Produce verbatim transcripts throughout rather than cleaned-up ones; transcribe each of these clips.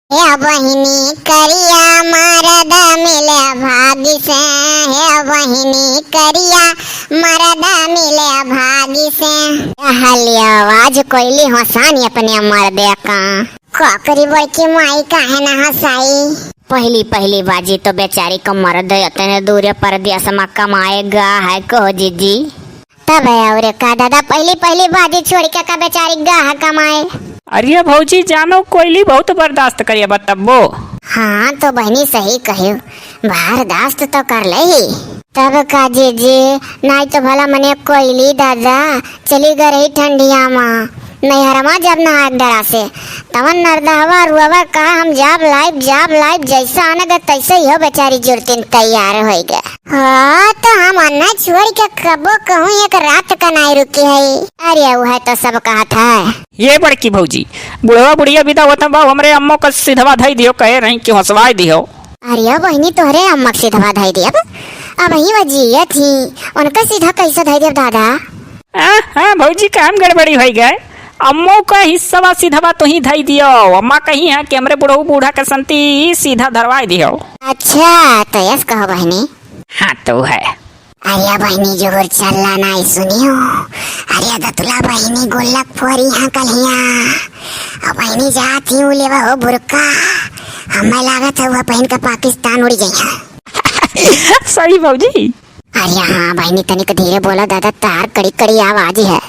हे बहिनी करिया मरद मिले भागी से, हे बहिनी करिया मरद मिले भागी से। हलिया आज कोइली हँसानी अपने मरदे का। का करी बड़की माई काहे ना हँसाई। पहली पहली बाजी तो बेचारी का मरद इतने दूर परदेस मा कमाए गा है को जीजी। तब है और का दादा, पहली पहली बाजी छोड़ के का बेचारी गा है कमाए। अरे भौजी जानो कोइली बहुत बर्दाश्त करिए बा तब्बो। हाँ तो बहिनी सही कहियो, बर्दाश्त तो कर ले ही। तब का जीजी, नाई तो भला मने कोइली दादा चली गई रही ठंडिया मा नैहरमा जब नहाए डरा से, तवन नरदहवा रुआवा कहा हम जाब लाइब, जाब लाइब, जैसा आने दे तैसे ही हो बेचारी जुरतिन तैयार होई गए। हाँ, तो हम अन्ना छोड़ के कबो कहूँ एक रात का नाई रुकी है। अरे, वह तो सब कहत है। ये बड़की भौजी, बुढ़वा बुढ़िया विदा होत बा, हमरे अम्मो का सिधवा धई दियो, कहे रही कि हँसवाई दियो। अरे बहिनी, तोहरे अम्मा के सिधवा धई दियब, अब ही वो जियत ही, उनका सिधा कैसे धई दियब दादा? हाँ, हाँ भौजी, काम गड़बड़ी होई गए, अम्मो का हिस्सवा सिधवा तो ही धई दियो, अम्मा कही है कि हमरे बुढ़ऊ बूढ़ा के संती सीधा धरवाई दियो। अच्छा, तो यस कहो बहिनी। हाँ तो है। अरे बहिनी जोर चलला नाई सुनियो। अरे दतुला बहिनी गोलक फोरी हाँ कलिया। अब बहिनी जात ही लेवा हो बुरका। हमें लागत है वह पहन के पाकिस्तान उड़ी जाई है। सही भौजी। अरे हाँ बहिनी तनिक धीरे बोला दादा, तार कड़ी कड़ी आवाज है।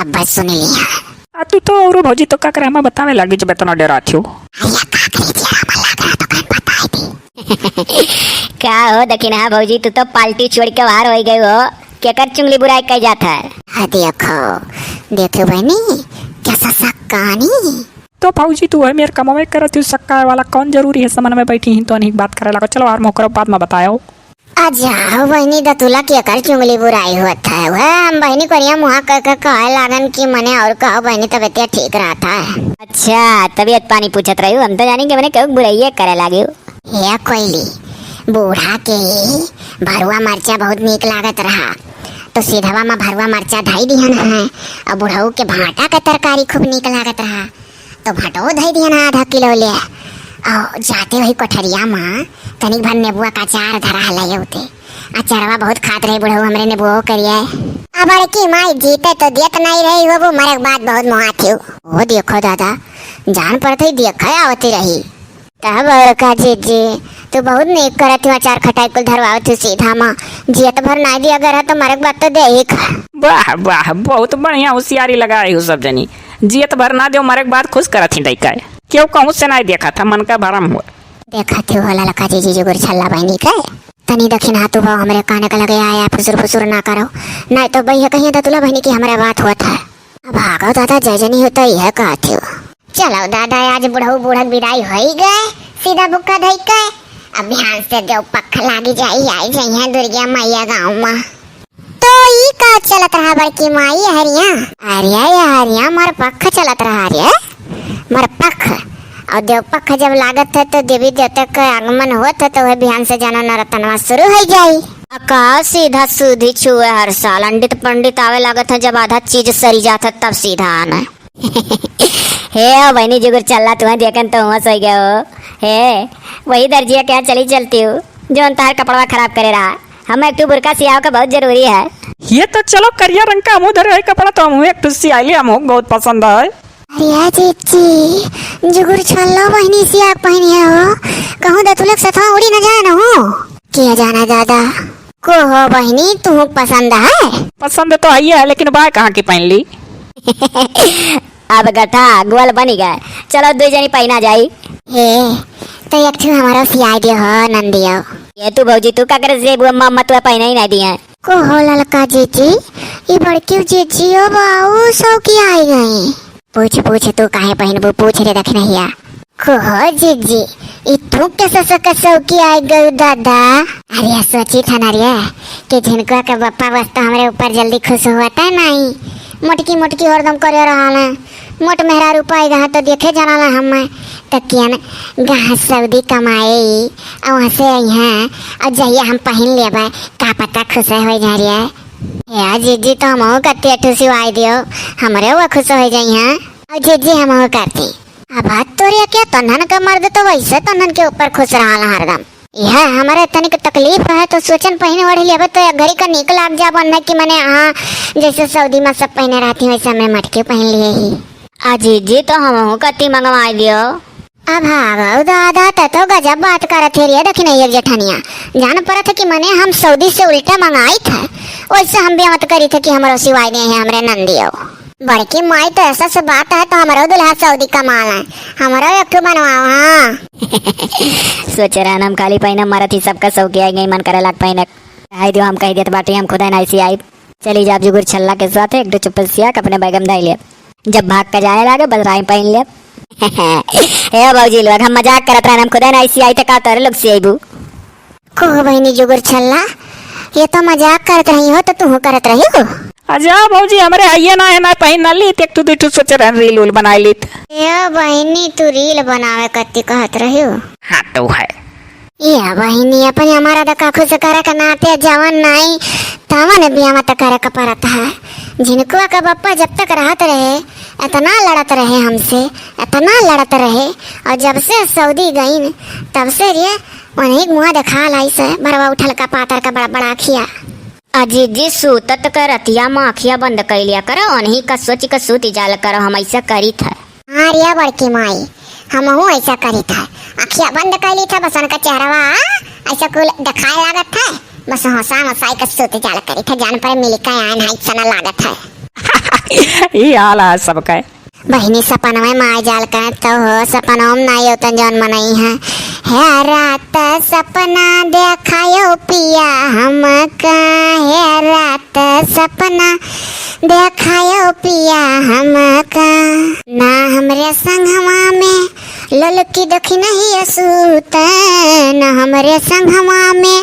अब बस सुन लिया। आ तू तो औरो भौजी तो का करे, हमें बतावे लागी जब इतना डरात हो। अरे का करे जी, हमें लग रहा तो कहीं बताई दी। का हो दखिनहा भौजी, तू तो पार्टी छोड़ के बाहर हो गई हो, केकर चुंगली बुराई कह जात है? हाँ देखो, देखो बहनी, कैसा सक्कानी। तो भौजी तू है मेर कमावे करत हो, सक्का वाला कौन जरूरी है समन में बैठी ही तो अनही बात करे लागो। चलो यार मोकरो बाद में बतायो। अच्छा हो बहनी दतुला केकर चुंगली बुराई होत है, वह हम बहनी करिया मुहा कह के कहे लागन कि मने और कहो बहनी तबियत ठीक रहत है। अच्छा तबियत पानी पूछत रही, हम तो जानी कि मने केहू बुराइये करे लागी। हे कोइली, बूढ़ा के भरुआ मरचा बहुत नीक लागत रहा, तो सीधवा में भरुआ मरचा धई दिहन है, और बुढ़ऊ के भाटा के तरकारी खूब नीक लागत रहा, तो भाटो धई दिहन आधा किलो ले। और जाते वही कोठरिया में तनिक भर नेबुआ का अचार धरा हले उते, अचारवा बहुत खात रहे बुढ़ऊ हमरे नेबुओ करिए। अब बड़की माई जीते तो दियत नहीं रही हो, वो मरे के बाद बहुत मोहात हो। ओ देखो दादा, जान पड़ते ही देखे आवती रही। तब और का जीजी, तू बहुत नीक करत हो, अचार खटाई कुल धरवावत हो सीधा माँ। जियत भर नाई दिया अगर है तो मरे के बाद तो दे ही खा। वाह, वाह, बहुत बढ़िया होशियारी लगाई हो सब जनी। जियत भर ना दो, मरे के बाद खुश करत ही दई का। क्यों कहूँ से नाई देखा था, मन का भरम हो। देखा थे हो ललका जीजी जुगुर छल्ला बहनी के। तनी दखिन हाथ उबाओ, हमरे काने के लगे आया, फुसुर फुसुर ना करो। नाई तो बई है कहिए दतुला बहनी की हमरे बात होत है। अब भागो दादा, जय जनी हो तो यह कहत हो। चलो दादा, आज बुढ़ऊ बूढ़क विदाई होई गए, सीधा बुक्का धई के। अब बिहान से देव पक्ष लागी जाई, आई जइहें दुर्गा मैया गाँव में। तो ई का चलत रहा बड़की माई हरिया? अरे ये हरिया मर पक्ष चलत रहा रे, मर पक्ष। और देव पक्ष जब लागत है तो देवी देवता के आगमन होत है तो वह बिहान से जानो नरतनवा शुरू हो जाई। आ का सीधा सूधी छुए हर साल, अंडित पंडित आवे लागत है जब आधा चीज सरी जात है तब सीधा आना। हे ओ बहनी जुगुर चल्ला, तुम्हें देखन तो हुआ सोई गए हो। हे, वही दर्जिया के यहाँ चली चलती हूँ, जो अंतहार कपड़वा खराब करे रहा। हम एक ठो बुरका सियाव का बहुत जरूरी है। ये तो चलो करिया रंग का हमहू धरे है कपड़ा, तो हमहू एक ठो सियाई ले, हमहू बहुत पसंद है। अरे जीजी, जुगुर छल्लो बहनी सियाक पहनी है हो, कहूँ दतुलक सथवा उड़ी न जाए न हो। किया जाना दादा? को हो बहनी, तू पसंद है? पसंद तो है ही है, लेकिन बाय कहाँ की पहन ली? अब गठा गोल बनी गए। चलो दुई जनी पहिना जाई। हे, तो एक ठो हमारो सियाई दियो हो नंदियो। ये तू भौजी, तू का करे जेबू अम्मा, अम्मा तू पहिना ही नहीं दिए। को हो ललका जीजी, ई बड़की जीजी ओ बाऊ सौकी आई गई। पूछ पूछ, तू काहे पहिनबू, पूछ रे दखिनहिया। को हो जीजी, ई तू कैसे सौकी आई गई दादा? अरे सोची था ना रे, कि झिनकुआ के बप्पा बस तो हमरे ऊपर जल्दी खुश हुआ था नहीं। मोटकी मोटकी हरदम करे रहल है। मोट मेहरारू पाई गहा तो देखे जाना ला हमें। तो कियन गहा सऊदी कमाए, और वहाँ से आई हैं, और जहिया हम पहिन लेबे, का पता खुश हो जा रही है। या जीजी तो हमहू कत्ती ठुसी वाई दियो, हमरे वो खुश हो जाई हैं। और जीजी हमहू करती। अब हाथ तोरे क्या, तन्हन का मर्द तो वैसे तन्हन के ऊपर खुश रहल हरदम। यह हमरे तनिक तकलीफ है तो सोचन पहिने ओढ़ लेबे तो एक घड़ी का नीक लाग जाबो, न कि मने हाँ जैसे सऊदी में सब पहिने रहती वैसे हमरे मटके पहिन लिए ही। अजी जी तो हमहू कत्ती मंगवाई दियो। अब हाँ गौ दादा, त तो गजब बात करत है रे दखिनैया जेठनिया। जान परत है कि मने हम सऊदी से उल्टा मंगाइत है, वैसे हम बेमत करी थे कि हमरो सिवाय नहीं है हमरे नंदियो। बड़की माई तो ऐसा से बात है तो हमरो दुल्हा सऊदी कमाल है, हमरो एक ठो बनवाओ हाँ। सोचे रहन हम खाली पहिने मरत ही सबका सऊदी आई गई मन करे लाग पहिने। आई दियो हम कह देत बाटी हम खुदा नाई सी आई। चली जाब जुगुर छल्ला के साथ एक ठो चुप्पल सिया के अपने बैग में धइ लेब। जब भाग के जाए लागे बस राई पहिन लेब। हे भौजी लोग, हम मजाक करत रहन, हम खुदे ना ऐसी आई थे का तोरे लोग से अइबू। को बहिनी जुगुर छल्ला, ये तो मजाक करत रही हो तो तू करत रही हो। अच्छा भौजी, हमरे आइए ना है ना पहिन ना ली, एक ठो दू ठो सोचे रहन रील उल बनाए ली। ए बहिनी, तू रील बनावे कत्ती कहत रही हो। हाँ तो है। ए बहिनी, अपने हमारा दका खुश करे के नाते जवन नाई तवन बियाह त करे के परत है। झिनकुआ का बप्पा जब तक रहत रहे, इतना लड़त रहे हमसे, इतना लड़त रहे, और जब से सऊदी गईन, तब से रे उन्हीं मुँह देखा लाई से, भरवा उठल का पातर का बड़ा बड़ा अखिया। अजी जी, सूतत के रतिया में अखिया बंद कइ लिया करो, उन्हीं का सोच के सूत जाल करो, हम ऐसा करी थे। हाँ रे बड़की माई, हमहू ऐसा करी थे, अखिया बंद कइ ली थे, बस उनका चेहरवा ऐसा कुल देखाए लागत है, बस हंसा हंसाई के सूत जाल करी थे, जान पर मिल के आए नहीं सना लागत है। ई हाल है सबके। बहिनी सपनवे में आ जाल कहे तो हो, सपनवा में नाई होतन जौन मनई है। हे रात सपना देखायो पिया हमका, हे रात सपना देखायो पिया हमका। ना हमरे संगवा में ललकी दखिनहिया सूत, ना हमरे संगवा में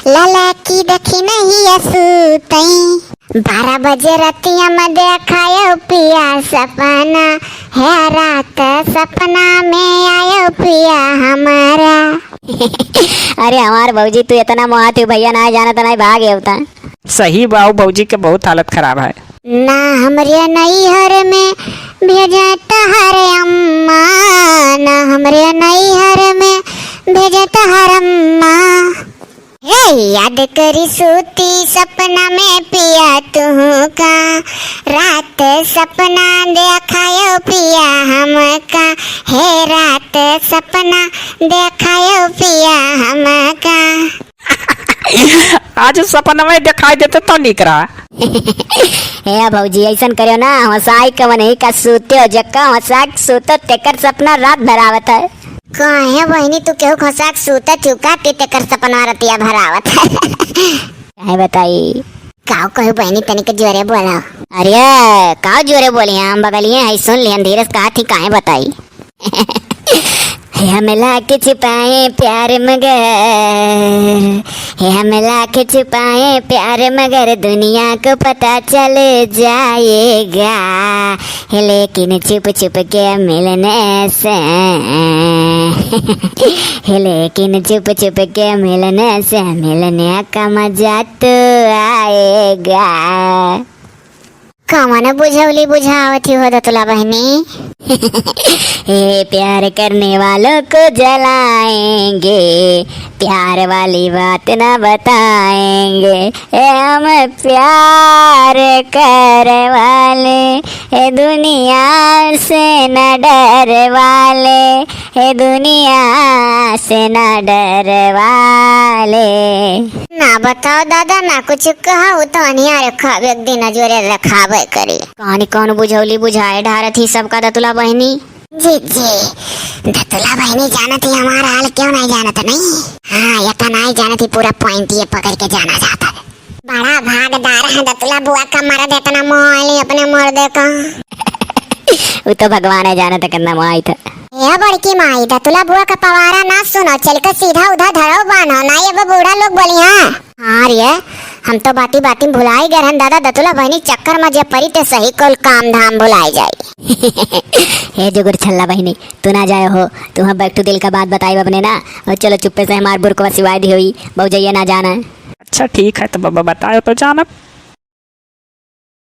ललकी दखिनहिया सूतई। बारह बजे रतिया में देखायो पिया सपना, हे रात सपना में आयो पिया हमारा। अरे हमार भौजी, तू इतना मोहात हो भैया, ना जानत ना भाग होता। सही बाऊ, भौजी के बहुत हालत खराब है। ना हमरे नैहर में भेजे तहर अम्मा, ना हमरे नैहर में भेजे तहर अम्मा। हे याद करी सूती सपना में पिया तुहू का, रात सपना देखायो पिया हमका, हे रात सपना देखायो पिया हमका। आज सपना में दिखाई देते तो निक रहा। हे भौजी, ऐसन करियो ना, हंसाई कवन ही का सूते हो, जक्का हंसा के सूतो, तेकर सपना रात भर आवत है। काहे बहिनी, तू केहू खोसा के सूतत हू का कि तेकर सपनवा रतिया भर आवत है? काहे बताई? काऊ कहू बहिनी, तनिक जोरे बोला। अरे, काऊ जोरे बोली, हम बगलिए है, सुन लिहन, धीरे से कहा थी, काहे बताई? हे हम लाख छिपाए प्यार मगर, हे हम लाख छिपाए प्यार मगर दुनिया को पता चल जाएगा। हे लेकिन छुप छुप के मिलने से, हे लेकिन छुप छुप के मिलने से, मिलने का मजा तो आएगा। कवन बुझौली बुझावत ही हो दतुला बहिनी? हे प्यार करने वालों को जलाएंगे, प्यार वाली बात ना बताएंगे। ए हम प्यार करे वाले, ए दुनिया से न डरे वाले, ए दुनिया से न डरे वाले। ना बताओ दादा, ना कुछ कहा, वो तो अनिया रखा, एक दिन अजोरे रखाबे करी। कहानी कौन बुझौली बुझाए ढारत ही सबका दतुला बहिनी? जी, जी। दतुला बहिनी जानत ही हमार हाल, क्यों नहीं जानत नहीं? हाँ, ये तो नहीं जानत ही, पूरा point ये पकड़ के जाना जाता है। बड़ा भागदार है दतुला बुआ का मरद, इतना मोह आइली अपने मर्दे का। वो तो भगवान है जानत है कितना मोह आई था। ये बड़की माई, दतुला बुआ का पवारा ना सुनो, चल के सीधा उधा धरो बान्हो, ना ये वो बूढ़ा लोग बोली हाँ। हाँ रे, हम तो बाती बाती में भुलाई गए रहन दादा, दतुला बहिनी चक्कर में जे परी ते सही कुल काम धाम भुलाई जाई। हे जुगुर छल्ला बहिनी, तू ना जाए हो, तू हम back to दिल का बात बताई अपने ना, और चलो चुप्पे से हमार बुरकवा सिवाय दी हुई, बहु जइया ना जाना। अच्छा ठीक है, तो बाबा बताओ तो जानब।